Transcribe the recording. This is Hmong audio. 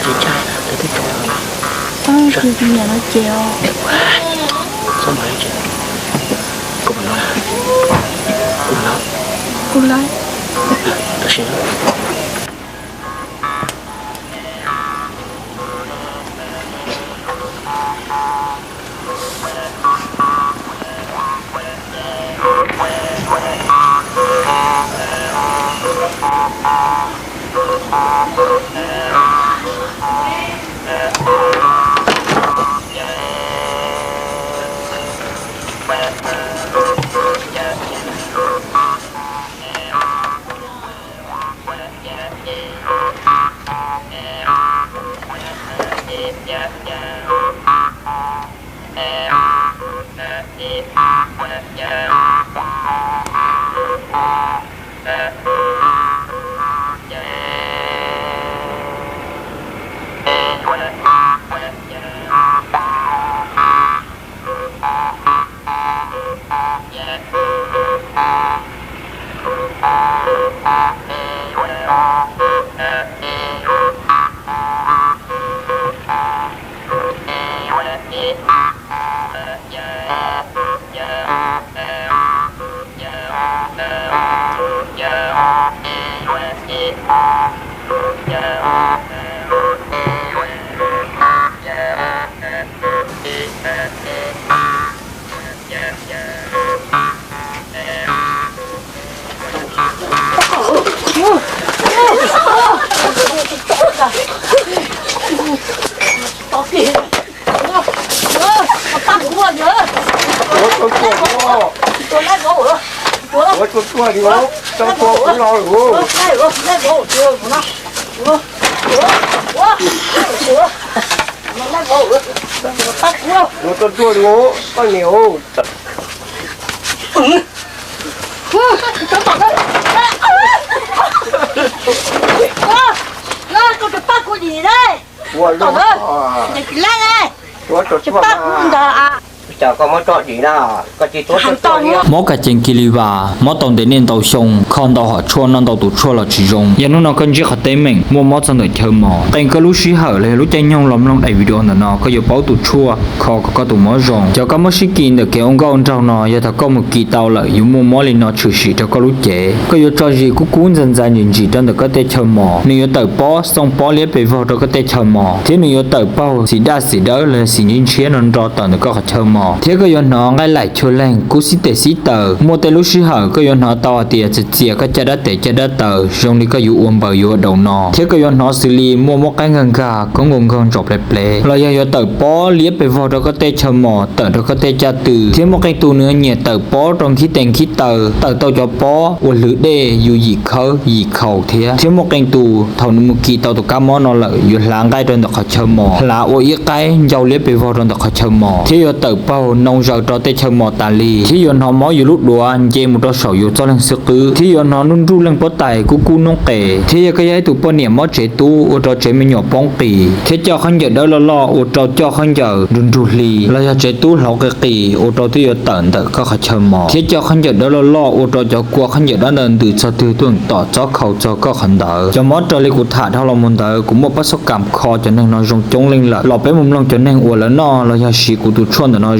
Tsis ntshai, lawv twb tso los lawm. Tus niam no ces os. Txhob ntshai, kuv pom no, kuv pom no, kuv lawm. Tam sim no Ua tau tuaj li, ua tau tuaj li, tau tuaj kuv no lawm. Ua tau tuaj li, poj niam. Ua luaj, ua tau tuaj mas. Mob kas cees kiag li vas, mob tau ntev niaj ntau xyoo, kho ntau hom tshuaj noj ntau tus tshuaj los tsis zoo. Yog hnub no koj ntsib qhov teeb meem muaj mob txog ntawm chaw mos, qee koj lub sij hawm los yog lub caij nyoog los mloog daim video ntawm no, koj yuav paub tus tshuaj kho kom koj tus mob zoo. Cov kab mob sib kis ntawm kev ua nkauj ua nraug no, yog thaum koj mus kis tau lawm yuav muaj mob li no tshwm sim rau koj lub cev. Koj yuav tso zis kub kub ntxaws ntxaws ntsim ntsim rau ntawm koj tej chaw mos, nws yuav tawm pob xoo pob liab pes vog rau koj tej chaw mos, thiab nws yuav tawm paug xim daj xim dawb los yog xim ntshiab ntshiab no nro tawm ntawm koj qhov chaw mos, thiab koj yuav hnov nqaij laim chua leeg kub xib tes xib taws. Muaj tej lub sij hawm koj yuav hnov tau hais tias txias txias koj caj dab tes caj dab taw zoo li koj yuav ua npaws yuav ua daus no, thiab koj yuav hnov xws li muaj muab qaib nkag nkag koob nkaus nkaug ntsaum plev plev, los yog yuav tawm pob liab pes vog rau koj tej chaw mos, tawm rau koj tej caj tw, thiab muaj qee tus nws nyiam tawm pob rau nkhib tes nkhib taw, tawm tau cov pob uas hlwv dej yus yim khawb yim khaus thiab. Thiab muaj qee tus thaum nws mus kis tau tus kab mob no lawm yuav hlav nqaij rau ntawm qhov chaw mos, hlav ua ib qaib ncau liab pes vog rau ntawm qhov chaw mos, thiab yuav tawm paug noo zaws rau tej chaw mos tas li, thiab yuav hnov mob yus lub duav nce mus rau saum yus txoj leeg xwb qwb, thiab yuav hnov nruj nruj leej pob tais kub kub noob qes. Thiab yog koj yog ib tus poj niam mob tsev tub ua rau tsev me nyuam poob qis, thiab coj khaub ncaws dawb loj loj ua rau coj khaub ncaws nrug nrug hli, los yog tsev tub hlauv qis qis ua rau twb yuav tawm ntawm koj qhov chaw mos, thiab coj khaub ncaws dawb loj loj ua rau cov kua khaub ncaws dawb ntawd ntws txog twg tuaj tom txob khaus txog koj qhov ntawd. Cov mob raws li kuv tham dhau los mus ntawd kuv muaj pab xub kam kho cov neeg no zoo coob leej lawm, los peb mus mloog cov neeg uas lawv noj los yog siv kuv tus tshuaj ntawm no